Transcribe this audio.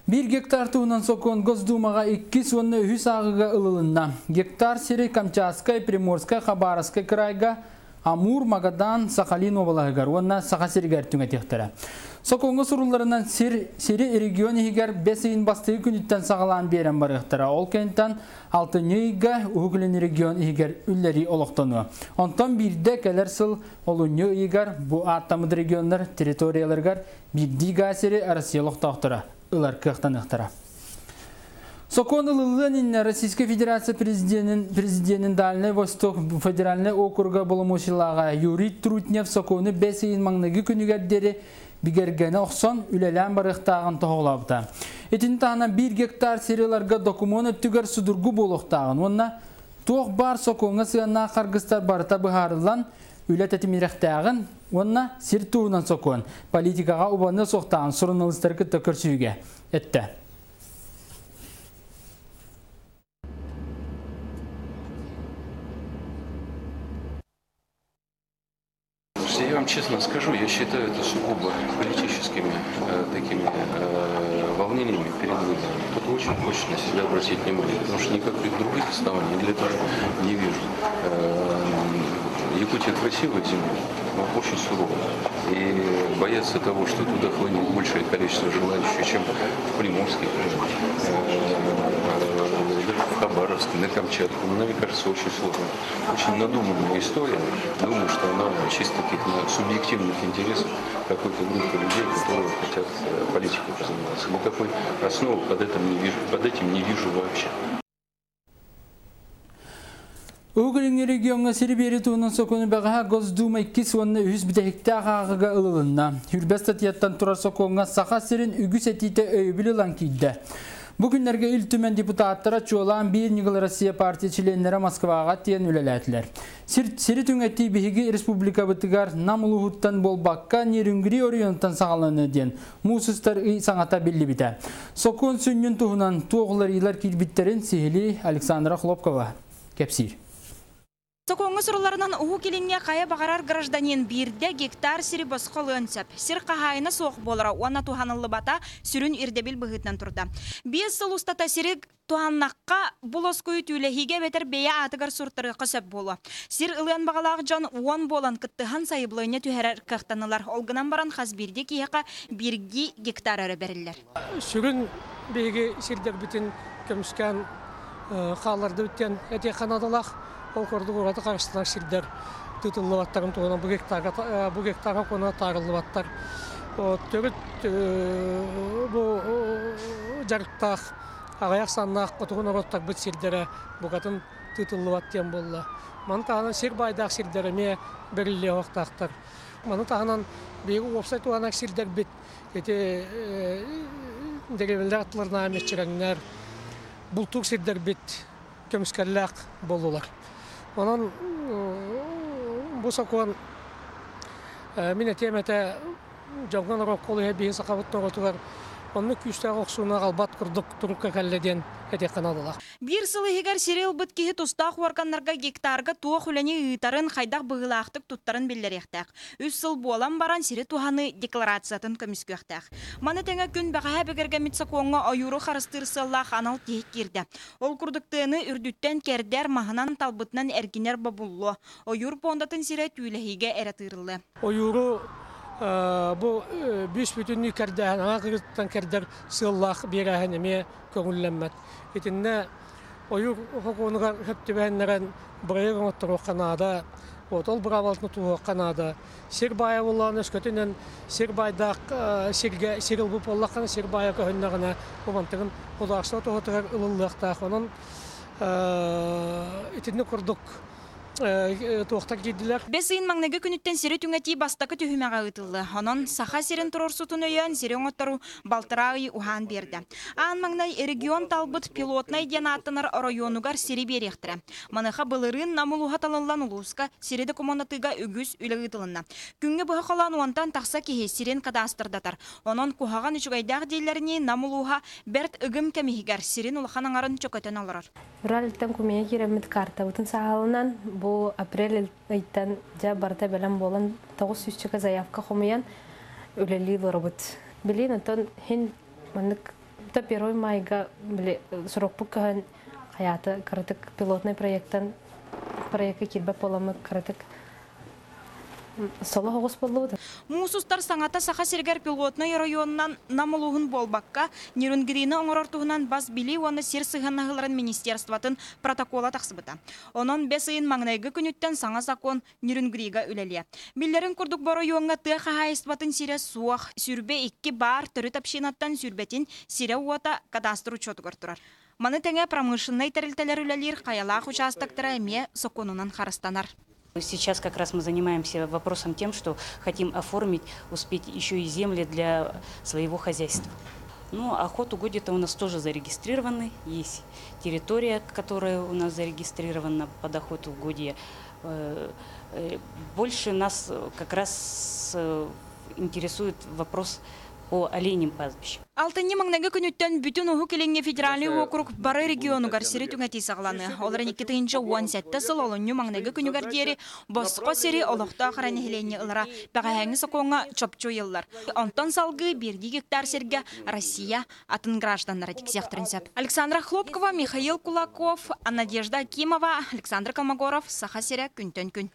1 гектар туһунан сокуон Госдумаҕа иккис уонна үһүс ааҕыыга ылылынна. Гектар сири Камчатскай, Приморскай, Хабаровскай кыраайга, Амур, Магадан, Сахалин уобалаһыгар уонна Саха сиригэр түҥэтиэхтэрэ. Сокуоҥҥа сурулларынан сир сири регион иһигэр бэс ыйын бастакы күнүттэн саҕалаан биэрэн барыахтара. Ол кэнниттэн алтынньы ыйга Уһук Илин регион иһигэр үллэрии олохтонуо. Онтон биирдэ кэлэр сыл олунньу ыйыгар бу ааттаммыт регионнар территорияларыгар биирдии гаа сири Россия олохтоохторо ылар кыахтаныахтара. Сокуон ылыллыан иннинэ Российскай Федерация президенин, президенин Дальнай Восток федеральнай округа боломуочуйалааҕа Юрий Трутнев сокуону бэс ыйын маҥнайгы күнүгэр диэри бигэргэнэ охсон үлэлээн барыахтааҕын тоһоҕолообута. Итини таһынан 1 гектар сири ыларга докумуон өттүгэр судургу буолуохтааҕын уонна туох баар сокуоҥҥа сыһыаннаах харгыстар барыта быһаарыллан үлэ тэтимирэхтээҕин уонна сир туһунан сокуон политикаҕа убаныа суохтааҕын суруналыыстары кытта көрсүһүүгэ эттэ. Я вам честно скажу, я считаю это сугубо политическими такими волнениями перед выборами. Кто-то очень хочет на себя обратить внимание, потому что никаких других оснований для этого не вижу. Якутия красивая земля, но очень суровая. И бояться того, что туда хлынет большее количество желающих, чем в Приморский край, в Хабаровск, на Камчатку, мне кажется, очень сложно. Очень надуманная история. Думаю, что она чисто таких субъективных интересов какой-то группы людей, которые хотят политикой заниматься. Никакой основы под этим не вижу вообще. Уһук Илиҥҥи региоҥҥа сири биэрии туһунан сокуону бэҕэһээ Госдума иккис уонна үһүс бүтэһиктээх ааҕыыга ылылынна. Хүрбэс статьяттан турар сокуоҥҥа Саха сирин үгүс этиитэ өйөбүл ылан киирдэ. Бу күннэргэ Ил Түмэн депутаттара чуолаан Биир ньыгыл Россия партия чилиэннэрэ Москваҕа тиийэн үлэлээтилэр. Сири түҥэтии биһиги республикабытыгар Нам улууһуттан буолбакка Нерюнгри оройуонуттан саҕаланыа диэн муус устар ый саҥата биллибитэ. Сокуон сүнньүн туһунан туох уларыйыылар киирбиттэрин сиһилии Александра Хлопкова кэпсиир. Сокуоҥҥа сурулларынан Уһук Илиҥҥэ хайа баҕарар гражданин биирдэ гектар сири босхо ылыан сөп. Сир хаһаайына суох буолара уонна туһаныллыбата сүрүн ирдэбил быһыытынан турда. 5 сыл устата сири туһаннахха бу лоскуйу түүлэһиигэ эбэтэр бэйэ аатыгар суртарыахха сөп буолуо. Сир ылыан баҕалаах дьон уон буолан кыттыһан сайабылыанньа түһэрэр кыахтанылар. Ол гынан баран хас биирдии киһиэхэ биирдии гектар эрэ бэриллэр. Сүрүн биһиги сирдэрбитин көмүскээн хааллардыбыт диэн этиэххэ наадалаах. Ол курдук ураты харыстанар сирдэр тыытыллыбаттарын туһунан бу гектарга бу гектарга куона таарыллыбаттар. Төрүт бу дьарыктаах аҕыйах саннаах хотугу норуоттарбыт сирдэрэ букатын тыытыллыбат диэн буолла. Маны таһынан сир баайдаах сирдэр эмиэ бэриллиэ уохтаахтар. Маны таһынан биһиги уопсай туһанар сирдэрбит ити дэриэбинэлэр аттыларынааҕы мэччирэҥнэр, бултуур сирдэрбит көмүскэллээх буоллулар. Онон бу сокуон мин этиэм этэ дьоҥҥо норуокка олуһа биһи сахабыт норуотугар оннук күүстээх охсууну аҕалбат курдук турукка кэллэ диэн этиэххэ наадалаах. Биир сыл иһигэр сири ылбыт киһи тустаах уорганнарга гектарга туох үлэни ыытарын, хайдах быһыылаахтык туттарын биллэриэхтээх. Үс сыл буолан баран сири туһаныы декларациятын көмүскүөхтээх. Маны тэҥэ күн бэҕэһээ бигэргэммит сокуоҥҥа ойууру харыстыыр сыаллаах анал тиһик киирдэ. Ол курдук тыаны үрдүттэн кэрдэр, маһынан талбытынан эргинэр бобуллуо. Ойуур пуондатын сирэ түүлэһиигэ эрэ тыырыллыа. Ойууру бу бүүс-бүтүннүү кэрдээһин, аҥаа кыргыттан кэрдэр сыаллаах биэрээһин эмиэ көҥүллэммэт. Итиннэ ойуур сокуонугар сөп түбэһиннэрэн бырайыак оҥотторуохха наада, вот ол быраабылатын тутуһуохха наада. Сир баайа буоллаҕына өскөтүнэн сир баайдаах сиргэ сир ылбыт буоллаххына, сир баайа көһүннэҕинэ, бу мантыгын государство туһатыгар ылыллыахтаах. Онон итинник курдук туохтар киирдилэр. Бэс ыйын маҥнайгы күнүттэн сири түҥэтии бастакы түһүмэҕэ ыытыллыа. Онон Саха сирин туруорсутун өйөөн сири оҥотторуу балтараа ый уһаан биэрдэ. Аан маҥнай регион талбыт пилотнай диэн ааттанар оройуонугар сири биэриэхтэрэ. Маныаха былырыын Нам улууһа талыллан улууска сири докумуоннатыыга үгүс үлэ ыытылынна. Күҥҥэ быһа холоон уонтан тахса киһи сирин кадастрдатар. Онон куһаҕан үчүгэйдээх дииллэринии Нам улууһа бэрт ыгым кэм иһигэр сирин улахан аҥарын чөкөтөн олорор. Февральтан кумия киирэммит картабытын саҕаланан, бу апрель ыйтан дьэ барыта бэлэм буолан 900 заявка хомуйан үлэлии олоробут. Билигин онтон хин маннык Та 1 майга срокпут көһөн хаята кыратык пилотный проекттан проектка кирбеп боламы кыратык соло оҕус боллубут. Муус устар саҥата Саха сиригэр пилотнай оройуонунан Нам улууһун буолбакка, Нерюнгрины оҥорор туһунан бас билии уонна сир сыһыаннаһыыларын министерствотын протокола тахсыбыта. Онон бэс ыйын маҥнайгы күнүттэн саҥа закон Нерюнгрига үлэлиэ. Биллэрин курдук бу оройуоҥҥа тыа хаһаайыстыбатын сирэ суох, 22 баар төрүт общинаттан сүүрбэтин сирэ-уота кадастр учуотугар турар. Маны тэҥэ промышленнай тэрилтэлэр үлэлиир хайалаах участоктара эмиэ сокуонунан харыстанар. Сейчас как раз мы занимаемся вопросом тем, что хотим оформить, успеть еще и земли для своего хозяйства. Ну, охотугодья-то у нас тоже зарегистрированы. Есть территория, которая у нас зарегистрирована под охотугодье. Больше нас как раз интересует вопрос по оленям пастбищам. Алтынньы маҥнайгы күнүттэн бүтүн Уһук Илиҥҥи федеральнай уокурук бары регионугар сири түҥэтии саҕаланыа. Ол эрэн 2017 сыл олунньу маҥнайгы күнүгэр диэри босхо сири олохтоох эрэ нэһилиэнньэ ылара бэҕэһээҥҥи сокуоҥҥа чопчу ыйыллар. Онтон салгыы биирдии гектар сиргэ Россия атын гражданнара тиксиэхтэрин сөп. Александра Хлопкова, Михаил Кулаков, Надежда Акимова, Александр Колмогоров, Саха сирэ күнтэн күн.